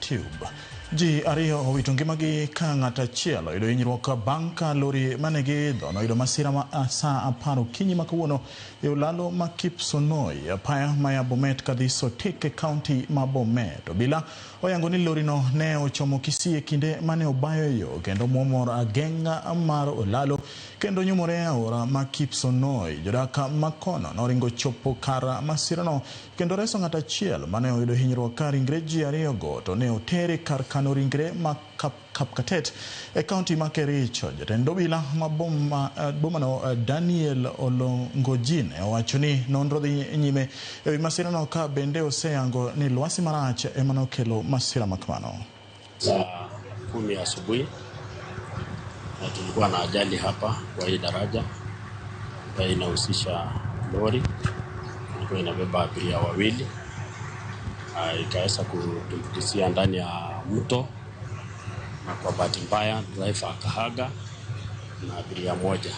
YouTube. Ji ariyo owito ngimagi ka ng'at achiel oyudo hinyruok bang' ka lori mane giidho noyudo masira ma saa 10 okinyi ma kawuono e olalo ma Kipsonoi, apaya maya Bomet kadhi Sotik e kaunti ma Bomet. Obila oyango ni lorino ne ochomo Kisii e kinde mane obayo yo kendo muomo ageng'a mar olalo kendo nyumore e aora ma Kipsonoi. Jodak ma kono noringo chopo kar masirano kendo reso ng'at achiel mane oyudo hinyruok ka ringre ji ariyogo to ne otere kar kano ringre ma Kapkatet e kaunti ma Kericho. Jatend obila ma bomano Daniel Olongojine owacho ni nonro dhi nyime e wi masirano ka bende oseyango ni lwasi marach ema nokelo masira ma kamano. Saa 10 asubuhi na tulikuwa na ajali hapa kwa hii daraja ambayo inahusisha lori ilikuwa inabeba abiria wawili, ikaweza kutumbukizia ndani ya mto, na kwa bahati mbaya driver akahaga na abiria moja.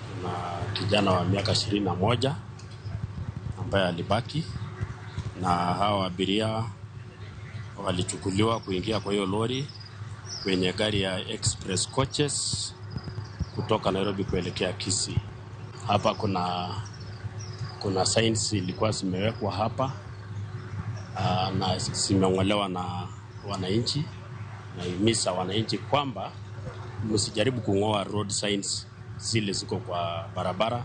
Kuna kijana wa miaka 21 ambaye alibaki, na hawa abiria walichukuliwa kuingia kwa hiyo lori kwenye gari ya Express Coaches kutoka Nairobi kuelekea Kisii. Hapa kuna signs ilikuwa zimewekwa hapa, na zimeng'olewa na wananchi. Nahimiza wananchi kwamba msijaribu kung'oa road signs zile ziko kwa barabara.